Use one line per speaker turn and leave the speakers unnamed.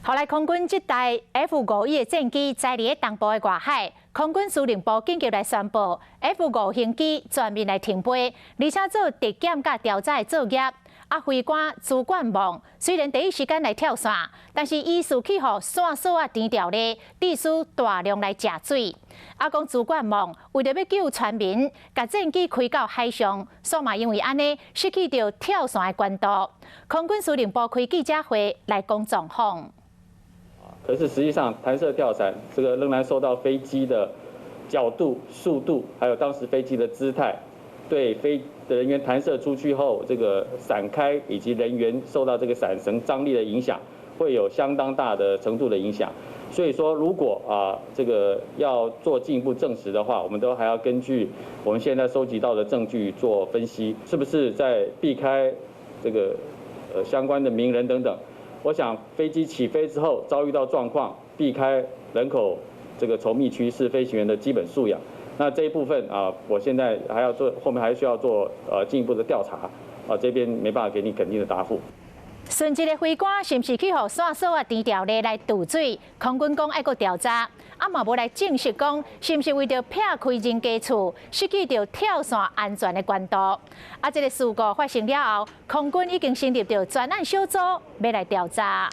予來空軍這台 F-5E 的戰機載佇東部的外海，空軍司令部緊急來宣布，F-5型機全面來停飛，而且做特檢佮調查的作業。啊，飛官朱冠望雖然第一時間來跳傘，但是疑似去予線索仔纏牢咧，致使大量來食水。啊，講朱冠望為著欲救船民，共戰機開到海上，煞嘛因為按呢失去著跳傘的關度。空軍司令部開記者會來講狀況。
可是實際上，彈射跳傘這個仍然受到飛機的角度、速度，還有當時飛機的姿態，對飛的人員彈射出去後，這個傘開以及人員受到這個傘繩張力的影響，會有相當大的程度的影響。所以說，如果啊這個要做進一步證實的話，我們都還要根據我們現在收集到的證據做分析，是不是在避開這個相關的民人等等。我想飛機起飛之後遭遇到狀況，避開人口這個稠密區是飛行員的基本素養。那這一部分啊，我現在還要做，後面還需要做進一步的調查，啊，這邊沒辦法給你肯定的答覆。
殉職的飛官是毋是去予線索仔纏牢咧來渡水？空軍講愛閣調查，啊嘛無來證實講是毋是為著避開人家厝，失去著跳傘安全的關度。啊，這个事故發生了後，空軍已經成立著專案小組，欲來調查。